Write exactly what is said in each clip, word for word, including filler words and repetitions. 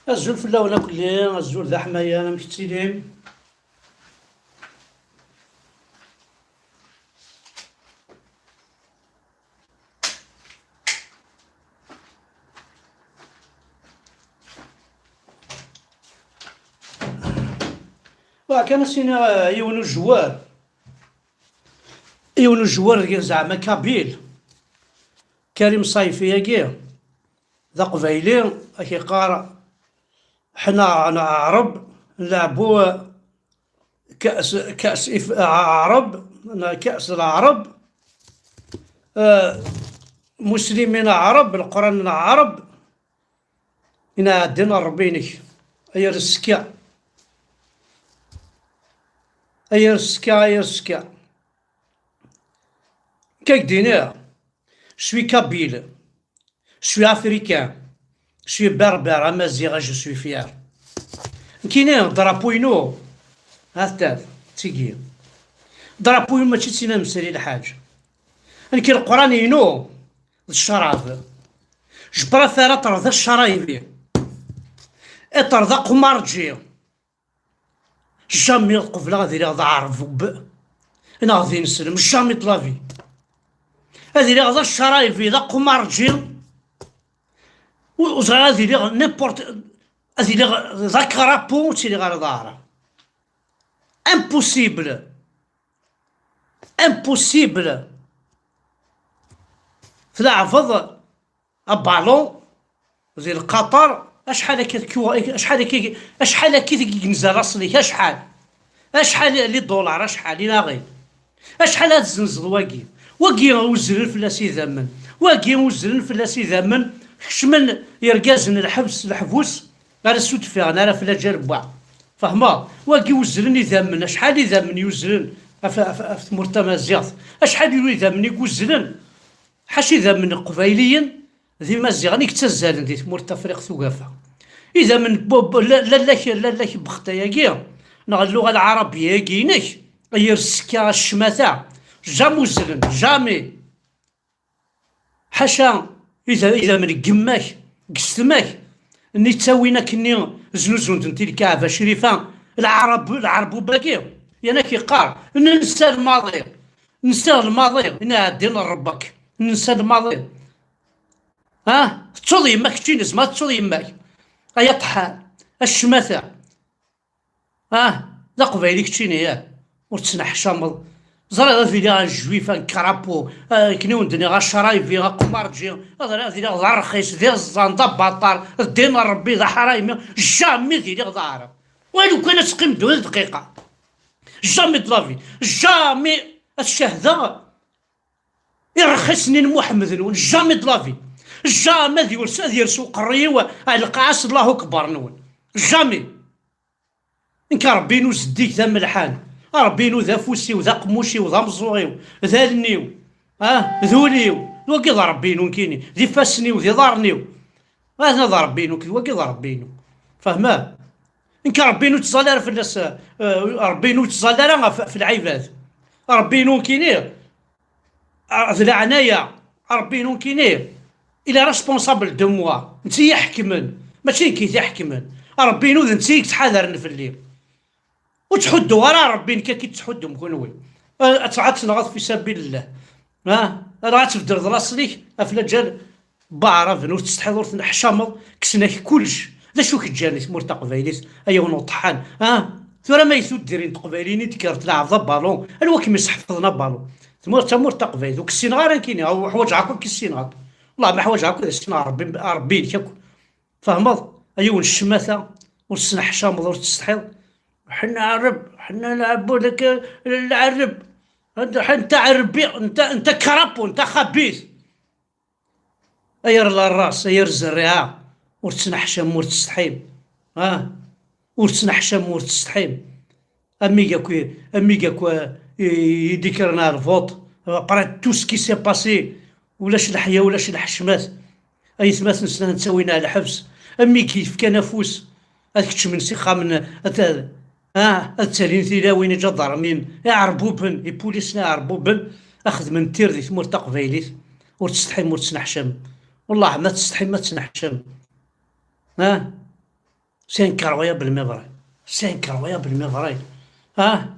Azul fell-awen akk-nni, azul d aḥmayan, amek tettilim? Wa kan ad s-iniɣ, eh, yiwen ujewwar, yiwen ujewwar deg zeɛma Kabil, Karim Saifi-agi, d aqbayli, ad k-iqqar: "Ḥna neɛreb, nleɛbu ka's, ka's if-, ɛreb, neɣ ka's leɛreb, eh, muslimin ɛreb, Leqran n ɛreb, inɛaddin Ṛebbi-inek, ay ar sska, ay ar sska, ay ar sska." Kak dini, je suis kabyle. Je suis africain. Je suis berbère, amaziɣ, je suis fier. Nekkini, drapeau-inu, ha-t-at, tigi. Drapeau-inu mačči d tin amsali lḥaǧ. Nekk Leqran-inu d ccrab. Je préfère ad terreḍ ccrayeb-i. Ad terreḍ aqumarǧi. Jamais ad qebleɣ ad iliɣ d aɛerbub neɣ d ineslem. Jamais de la vie. Ad iliɣ d acaraybi, d aqumarǧi. Ur, ur ẓriɣ ad iliɣ n'importe, ad iliɣ d akrapu, ur ttiliɣ ara d aɛrab. Impossible. Impossible. Tleɛbeḍ abalun di lqaṭar, acḥal akka tkiwa-, acḥal akka, acḥal akka i yenza laṣel-ik, acḥal? Acḥal les dollars, acḥal, ilaɣi? Acḥal ad tzenzeḍ wagi? Wagi uzzlen fell-as idammen. Wagi uzzlen fell-as idammen. Kecmen yergazen lḥebs, leḥbus, ara s-ur d-ffiɣen ara f laǧal n wa. Fehmeḍ? Wagi uzzlen idammen. Acḥal idammen yuzzlen ɣef, ɣef, ɣef tmurt tamaziɣt? Acḥal n idammen i yuzzlen? Ḥaca idammen n Iqbayliyen d Imaziɣen i yettazzalen di tmurt Tafriqt Ugafa. Idammen n bu-, bu-, la-, lalla-k, lalla-k Bextayagi, neɣ lluɣa lɛarabiya-agi-inek, ay ar ssekka a ccmata, jamais uzzlen, jamais. Ḥaca ida-, idammen n yemma-k, n yessetma-k, nni ttawin akkenni, znuzun-tent i lkaɛba crifa, lɛarab, lɛarbub-agi, yan ak-iqqar, nensa lmaḍi, nensa lmaḍi, inɛeddin n Ṛebbi-k, nensa lmaḍi. Ah, tettuḍ yemma-k keččini, tzemreḍ tettuḍ yemma-k. Ay aṭeḥḥan, a ccmata. Ah, d aqbayli keččini, ah. Ur tettneḥcameḍ. Ẓriɣ ad iliɣ un juif, un crapaud, ah, akken i wen-d-nniɣ, acaraybi, aqumarǧi, ad, ad iliɣ d arxis, d iẓẓan, d abaṭar, d ddin n Ṛebbi, d aḥraymi, jamais d iliɣ d aɛrab. Wa lukan ad teqqim d dqiqa. Jamais de la vie. Jamais ad cahdeɣ irxisen n Muḥemmed-nwen, jamais de la vie. Jamais ad yers, ad yers uqerri-w ar lqaɛa s Allahu Akbar-nwen. Jamais. Nekk Ṛebbi-inu zeddig d amelḥan. Ṛebbi-inu d afus-iw, d aqemmuc-iw, d ameẓẓuɣ-iw, d allen-iw, ah, d ul-iw. D wagi d Ṛebbi-inu nekkini. D ifassen-iw, d iḍarren-iw. Hada d Ṛebbi-inu, d wagi d Ṛebbi-inu. Fehmeḍ? Nekk Ṛebbi-inu ur ttẓalla ara fell-as, eh, Ṛebbi-inu ur ttẓalla ara ɣef, ɣef lɛibad. Ṛebbi-inu nekkini, ah, d leɛnaya, Ṛebbi-inu nekkini, il est responsable de moi. Netta i yi-iḥekmen, mačči nekk i t-iḥekmen. Ṛebbi-inu d netta i yettḥadaren fell-i. Ur ttḥudduɣ ara Ṛebbi, nekk akka i tettḥuddum kunwi. Ah, ad tt-, ad tenɣeḍ fi sabil llah. Ah, ad tbeddleḍ laṣel-ik ɣef laǧal n waɛraben, ur tettsetḥiḍ, ur tettneḥcameḍ, kksen-ak kullec. D acu k-ǧǧan di tmurt taqbaylit, ay awen uṭeḥḥan? Ah, tura ma i tuddirin teqbayliyin i d-kkreḍ tleɛbeḍ abalun, anwa kem-iseḥfḍen abalun? Tmurt d tamurt taqbaylit, ur k-ssineɣ ara nekkini, aw, ḥwaǧeɣ akk ad k-ssineɣ akk. Wellah ma ḥwaǧeɣ akk ad ssineɣ Ṛebbi, Ṛebbi-inek akk. Fehmeḍ? A yiwen ccmata, ur tettneḥcameḍ, ur tettsetḥiḍ. Ḥna Ɛreb, ḥna nɛebbu dak Lɛerb. Anta, anta Ɛerbi, anta, anta krapu, anta xabit. Ay ar la race, ay ar zerriɛa, ur tettneḥcam, ur tettsetḥim. Ah, ur tettneḥcam, ur tettsetḥim. Amig akk, amig akk, eh, i d-ikkren ar vote, après tout ce qui s'est passé, ulac leḥya, ulac lḥecmat. Aytmaten-nsen ad ttawin ar lḥebs. Amig yefkan afus, ad keččmen s ixxamen, ad, ah, ad ttalin tilawin, iǧadarmiyen, iɛerbuben, ipulisen iɛerbuben, ad xedmen tir di tmurt taqbaylit. Ur tsetḥim, ur tettneḥcam. Wellah, ma tsetḥim, ma tettneḥcam. Ah? C'est incroyable, mais vrai. C'est incroyable, mais vrai. Hein?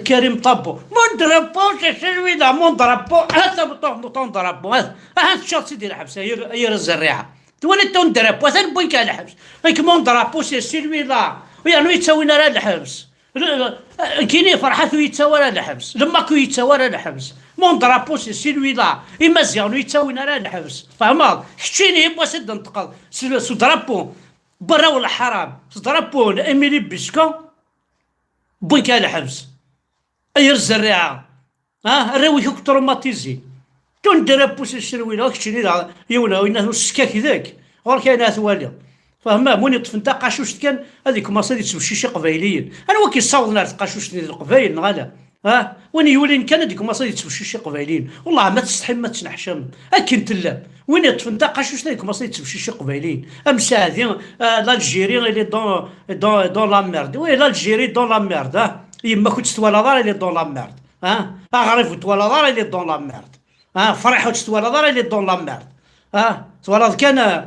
Karim Tabou. Mon drapeau, c'est celui-là. Mon drapeau. Ah, c'est ton, ton drapeau. Ah, ah, c'est Sidi Lhabs. Ayer, ayer zerri'a. Tu vois, ton drapeau, c'est le bon cas, Lhabs. Avec mon drapeau, c'est celui-là. Oui, nous, il s'est à Lhabs. Kini Ferhat ur yettawi ara lḥebs, Lmak ur yettawi ara lḥebs. Mon drapeau, c'est celui-là. Imaziɣen ur yettawin ara lḥebs. Tfehmeḍ? Keččini, yiwwas ad d-tenṭqeḍ s, s drapeau. Berra wala ḥaram. S drapeau n Émilie Bisca, wwin-k ar lḥebs. Ay ar zerriɛa. Ah, arraw-ik akk traumatisés. Ton drapeau, c'est celui-là, keččini daɣ yiwen, winna uskak deg. Ɣur-k ayen ara twaliḍ. Tfehmem? Win yeṭṭfen taqacuct kan, ad ikumaṣ ad yettbeccic iqbayliyen. Anwa i k-yessawḍen ar tqacuct di Leqbayel, neɣ ala? Ah, win yulin kan ad ikumaṣ ad yettbeccic iqbayliyen. Wellah ma tsetḥim ma tettneḥcamem. Akken tellam. Win yeṭṭfen taqacuct ad ikumaṣ ad yettbeccic iqbayliyen. Am Saɛdi, ah, l'Algérie, elle est dans, dans, dans la merde. Oui, l'Algérie dans la merde, ah. Yemma-k ur tt-twalaḍ ara, elle est dans la merde. Ah, aɣrib ur t-twalaḍ ara, elle est dans la merde. Ah, Friḥ ur tt-twalaḍ ara, elle est dans la merde. Ah, twalaḍ kan, ah,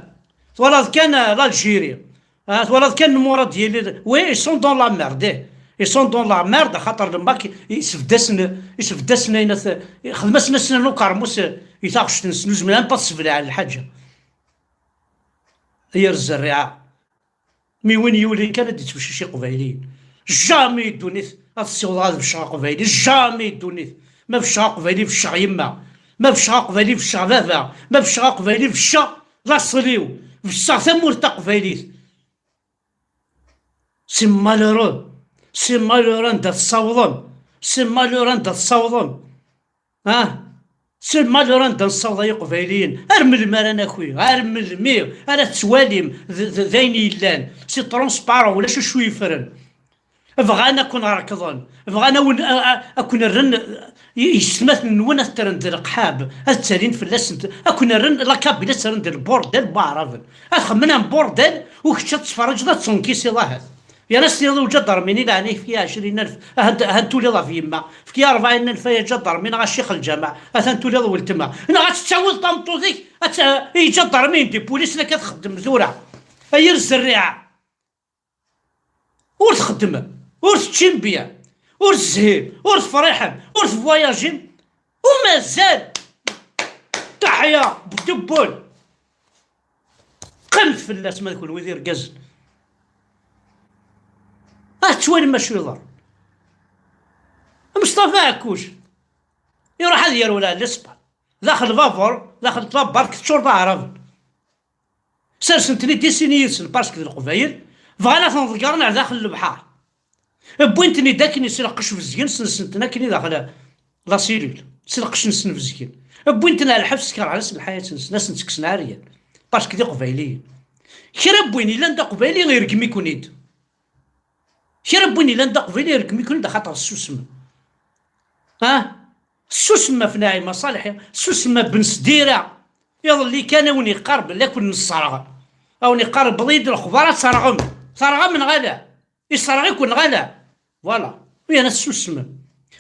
twalaḍ kan, ah, l'Algérie. Ah, twalaḍ kan Murad Yili. Oui, ils sont dans la merde, eh. Ils sont dans la merde, xaṭer Lmak yesbedd-asen, yesbedd-asen ayen at-, xdem-asen asen ukermus i taɣect-nsen, ur zmiren ara ad sbelɛen lḥaǧa. Ay ar zerriɛa. Mi win yulin kan ad d-ittbeccic iqbayliyen. Jamais i ddunit ad ssiwḍeɣ ad becceɣ aqbayli. Jamais i ddunit. Ma becceɣ aqbayli, becceɣ yemma. Ma becceɣ aqbayli, becceɣ baba. Ma becceɣ aqbayli, becceɣ laṣel-iw. Becceɣ tamurt taqbaylit. C'est malheureux. C'est malheureux anda tessawḍem. C'est malheureux anda tessawḍem. Ah, c'est malheureux anda nessaweḍ ay iqbayliyen. Ar melmi ara naki? Ar melmi ara tettwalim d, d, d ayen yellan? C'est transparent, ulac acu yeffren. Bɣan ad ken-rekḍen, bɣan a wen-, a, a, a ken-rren i, i yessetmaten-nwen ad ttren d leqḥab, ad ttalin fell-asen, a ken-rren la Kabylie ad tt-rren d lburdel n waɛraben. Ad xemmen am burdel, u kečč ad tferǧeḍ ad tenkisiḍ ahat. Yerna s-tiniḍ i uǧadarmi-nni, leɛna yefka ɛecrin alef, ahat, ahat tuliḍ ɣef yemma, efk-iyi rebɛin alef ay aǧadarmi neɣ a ccix lǧameɛ, atan tuliḍ weltma, neɣ ad tettawiḍ tameṭṭut-ik, ad tt-, i iǧadarmiyen di pulis, nekk ad xeddem tura. Ay ar zerriɛa. Ur txeddmem, ur teččim bien, ur tezhim, ur tefriḥem, ur tevwayajim, u mazal taḥya beddebbul. Qqimet fell-as ma d kenwi d irgazen. Ad tettwalim acu yeḍran. Mustafa Ɛekkuc iruḥ ad yerwel ar Lispan. Daxel lbabur, daxel tlabark teččur d aɛraben. Sersen-ten-id i sin yid-sen parce que d Leqbayel, bɣan ad ten-ḍeggren ar daxel lebḥer. Wwin-ten-id akken s lqecc bezgen, sensen-ten akken i daxel la cellule, s lqecc-nsen bezgen. Wwin-ten ar lḥebs, kerhen-asen lḥayat-nsen, ad sen-ttekksen ɛeryan, parce que d Iqbayliyen. Kra n win yellan d Aqbayli ireggem-iken-id. Kra n win yellan d Aqbayli ireggem-iken-id axaṭer tessusmem. Ah? Tessusmem ɣef Naɛima Ṣaleḥ, tessusmem ɣef Ben Sdira. Iḍelli kan a wen-iqqar belli a ken-nesserɣ. A wen-iqqar, wwiḍ-iyi-d lexbar ad terɣem. Terɣem neɣ ala? Isserɣ-iken neɣ ala? Voilà. U yerna tessusmem.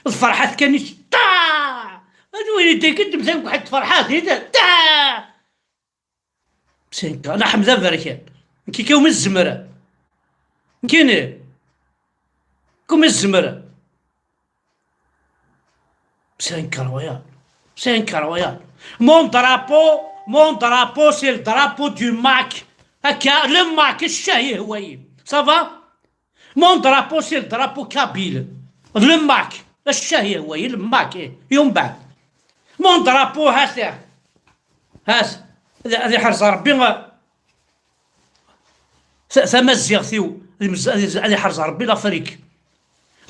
D Ferḥat kan i tt-, ṭaɛ! Ad win ideggen d mtal waḥed Ferḥat, i d-, ṭaɛ! C'est incroyable. Ḥmed Aberkan. Nekki kawmi tzemrem. Nekkini. Kumi tzemrem. C'est incroyable. C'est incroyable. Mon drapeau, mon drapeau, c'est le drapeau du Mac. Akka, le Mac, ccah yehwa-yi. Ça va? Mon drapeau, c'est le drapeau kabyle. Le Mac. Ccah yehwa-yi, le Mac, eh. Yumbeɛd. Mon drapeau, ha-t-a. Ha-t. Ad, ad iḥrez Rebbi, eh, ta-, tamaziɣt-iw. Ad imez-, ad iz-, ad iḥrez Rebbi l'Afrique.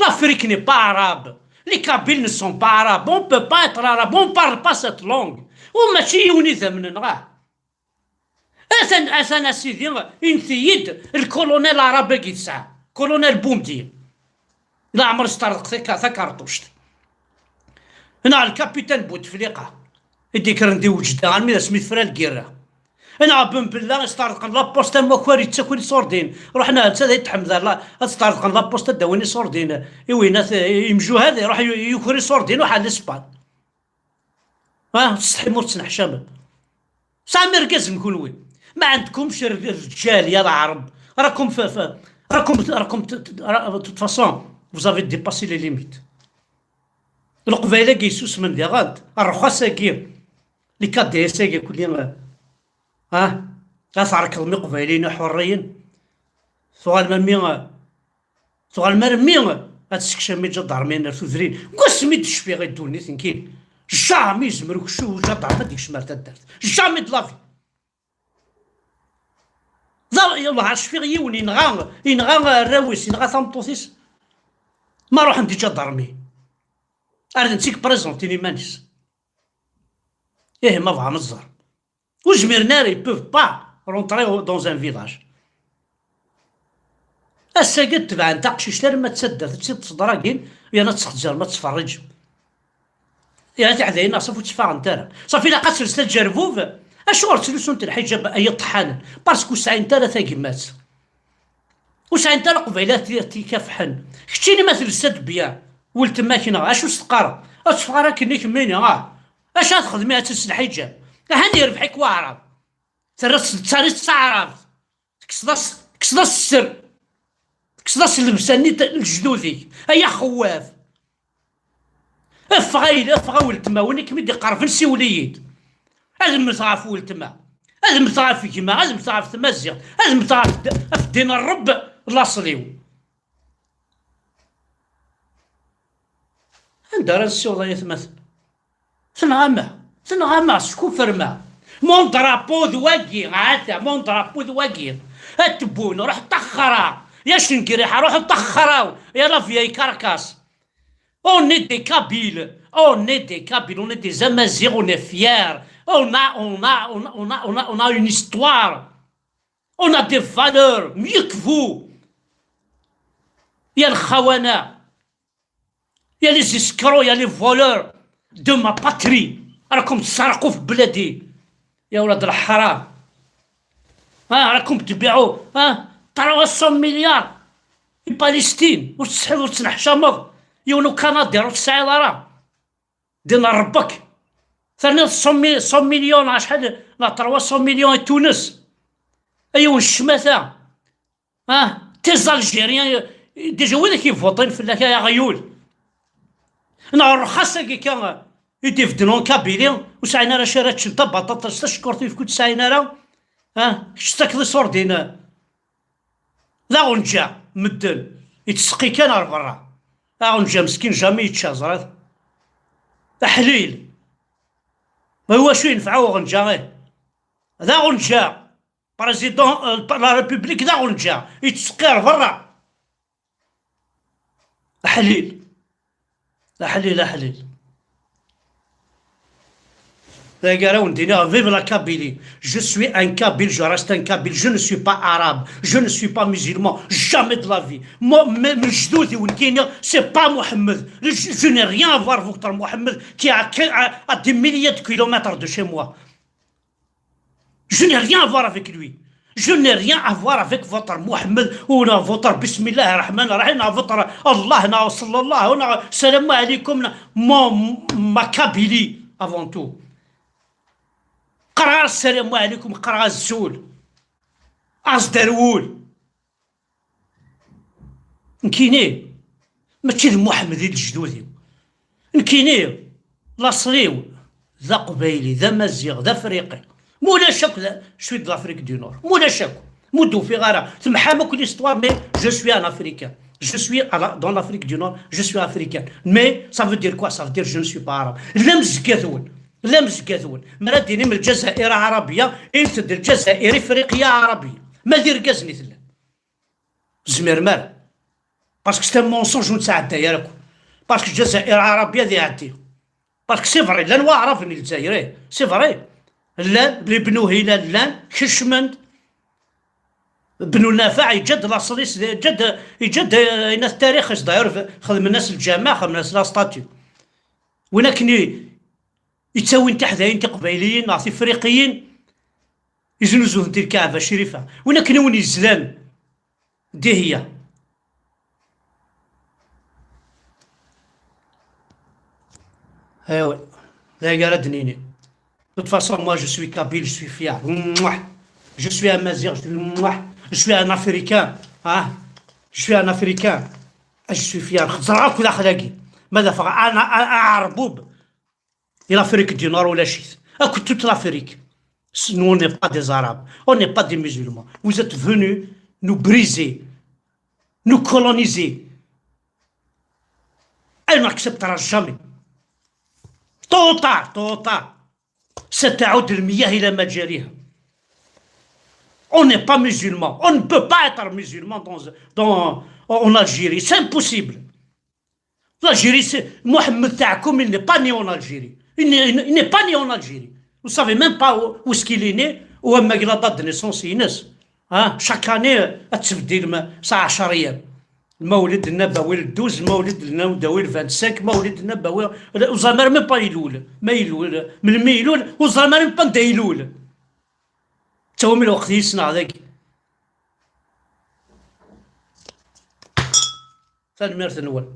L'Afrique n'est pas arabe. Les Kabyles ne sont pas arabes. On peut pas être arabe. On parle pas cette langue. U mačči yiwen idammen-nneɣ, ah. Atan, atan a sidi, inti-yi-d lkolonel aṛab-agi tesɛa, kolonel Bumdi. Leɛmer s-terḍeq taka-, takerṭuct. Neɣ lkapitan Butefliqa, i d-ikkren di Wejda, armi d asmi tefra lgirra. Neɣ Ben Bella, i s-terḍeqen lapost am wakal yettaken iṣurdiyen. Ruḥen ar netta d Ayt Ḥmed, la-, ad s-terḍeqen lapost ad d-awin iṣurdiyen. I winat, i imjuhad, iruḥ yu-, yuker iṣurdiyen, uḥal Ispan. Ah, tsetḥim ur tettneḥcamem. Tesɛam irgazen kunwi. ما عندكمش الرجال يا العرب. Rakum, f- f- rakum, rakum, t- t- ra- de toute façon, vous avez dépassé les limites. Leqbayel-agi yessusmen diɣen, rrxas-agi, les K D S-agi kulli, ah, ad tɛerkeḍ mi Iqbayliyen iḥurriyen, tuɣalem armi, tuɣalem armi ad tsekcem iǧadarmiyen ar tudrin. Deg wasmi d-cfiɣ i ddunit nekkin, jamais yezmer ukcu uǧadarmi ad yekcem ar taddart. Jamais de la vie. D a-, yellah, cfiɣ yiwen yenɣa, yenɣa arraw-is, yenɣa tameṭṭut-is. Ma ruḥen d iǧadarmi. Ar d netta i yeprezantin iman-is. Ihi ma bɣan ad ẓer. Ur zmiren ara, ils peuvent pas rentrer au- dans un village. Ass-agi ad tebɛen taqcict arma d taddart, ad tt-id-tṣeddragin, yerna ad tt-txezzrem, ad tt-tferriǧem. Yerna tiḥdayin neɣ ṣafi ur ttfaɣent ara. Ṣafi ilaq ad tels taǧerbub. Acuɣer ttlussunt lḥiǧab ay iṭeḥḥanen? Parce que ur sɛint ara tagmat. Ur sɛint ara qbayla ti- tikafḥen. Keččini ma telsa-d bya, weltma-k neɣ acu s-teqqareḍ? Ad teffeɣ ara akken i kemmini, ah? Acu ad texdem ad tels lḥiǧab? Ahan yerbeḥ-ik waɛrab. Terra-tt, terra-tt d taɛrabt. Tekkseḍ-as, tekkseḍ-as sser. Tekkseḍ-as llebsa-nni n lejdud-ik. Ay axewwaf. Ffeɣ a yel-, ffeɣ a weltma, win i kem-id-iqerben siwel-iyi-d. Ad mmteɣ ɣef weltma. Ad mmteɣ ɣef gma, ad mmteɣ ɣef tmaziɣt, ad mmteɣ ɣef d-, ɣef ddin n Ṛebb laṣel-iw. Anda ara nessiweḍ ay atmaten? Tenɣam-aɣ, tenɣam-aɣ, skufrem-aɣ. Mon drapeau d wagi, ha-t-a, mon drapeau d wagi. A Tebboune, ruḥ ṭaxxer-aɣ. Ya Cengriḥa, ruḥ ṭaxxer-aɣ. Ya la vieille carcasse. On est des Kabyles, on est des Kabyles, on est des Amaziɣ, on est fiers. On a, on a, on a, on a, on a, on a une histoire. On a des valeurs, mieux que vous. Ya lxawana, ya les escrocs, ya les voleurs de ma patrie. راكم تسرقوا في بلادي. يا ولاد الحرام. ها راكم تبيعوا، ها، trois cents milliards في Palestine. وتسحب وتنحشمض. يونو كندا وتسعي راه. دين ربك. ثاني cent مي-، cent مليون، شحال؟ لا، trois cents millions à Tunis. ايوا الشماتة. اه، تي زالجيريان، ديجا وين كيفوطين في الله يا غيول؟ نهار الرخاص كي كان يدي في دنون كابيلي، وسعينا راه شارع تشنطة بطاطا، شتا شكرتي في كنت سعينا راه؟ اه، شتا كذا صور دينا. D aɣenǧa, medden, yettseqqi kan ar berra. Aɣenǧa meskin, jamais yečča, ẓriḍ. Aḥlil. Ma iwacu yenfeɛ uɣenǧa, ih? D aɣenǧa. Président, euh, la République, d aɣenǧa. Yettseqqi ar berra. Aḥlil. Aḥlil, aḥlil. D agi ara wen-d-iniɣ, vive la Kabylie. Je suis un Kabyle, je reste un Kabyle. Je ne suis pas arabe, je ne suis pas musulman, jamais de la vie. Moi, m-, lejdud-iw nekkini, c'est pas Mohamed. Je, je n'ai rien à voir avec votre Mohamed qui est à, à, à des milliers de kilomètres de chez moi. Je n'ai rien à voir avec lui. Je n'ai rien à voir avec votre Mohamed, ou na votre Bismillah ar-Rahman ar-Rahim, na votre Allah, na Sallallahu, na Salam alaykum, na mon, ma Kabylie avant tout. Qqareɣ Salam alaykum, qqareɣ azul. Azderwul. Nekkini, mačči d Muḥemmed i d lejdud-iw. Nekkini, laṣel-iw d aqbayli, d amaziɣ, d afriqi. Mulac akk d, je suis de l'Afrique du Nord. Mulac akk. Mu d-ufiɣ ara. Temḥam akk l'histoire, mais je suis un Africain. Je suis à la, dans l'Afrique du Nord, je suis africain. Mais ça veut dire quoi? Ça veut dire je ne suis pas arabe. Llam zgad-wen. Llam zgad-wen. Mi ara d-tinim Lǧazair Ɛarabiya, init-d Lǧazair Ifriqiya Ɛarabiya. Ma d irgazen i tellam. Ur tezmirem ara. Parce que c'est un mensonge, ur nettɛedday ara akk. Parce que Lǧazair Ɛarabiya ad iɛeddi. Parce que c'est vrai, llan waɛraben i Lezzayer, eh, c'est vrai. Llan, Ibnu Hilal llan, kecmen-d. Ibnu Nafaɛ yeǧǧa-d laṣel-is, yeǧǧa-d, yeǧǧa-d, eh, ayen at tarix-is, d'ailleurs, xedmen-as lǧameɛ, xedmen-as la statue. Win akken i, yettawin tiḥdayin tiqbayliyin neɣ tifriqiyin, iznuzu-tent di Lkaɛba Crifa. Win akken i wen-yezlan Dihya. Eh oui, d aya ara d-nini. De toute façon, moi, je suis kabyle, je suis fier. Mouah. Je suis amaziɣ, je suis mouah. Je suis un Africain, hein. Je suis un Africain. Je suis fier. Xeẓreɣ akk daxel-agi. Ma d afeɣ un, un, un Aɛerbub. Et l'Afrique du Nord, ulac-it. Akk toute l'Afrique. Nous, on n'est pas des Arabes. On n'est pas des musulmans. Vous êtes venus nous briser, nous coloniser. Et on n'acceptera jamais. Tôt ou tard, tôt ou tard. ستعود المياه إلى مجاريها. On n'est pas musulman. On ne peut pas être musulman dans, dans, en Algérie. C'est impossible. L'Algérie, c'est Mohamed Tahakoum, il n'est pas né en Algérie. Il n'est, il n'est pas né en Algérie. Vous savez même pas où, où est-ce qu'il est né, ou même la date de naissance, ines. Hein? Chaque année, ad tbeddel ma, ça عشر أيام. المولد النبوي le douze, المولد النبوي le vingt-cinq, المولد النبوي, ur ẓriɣ ara même pas ilul. Ma ilul, melmi ilul, ur ẓriɣ ara même pas anda ilul. Ttawim lweqt yis-neɣ dagi. Tanemmirt-nwen.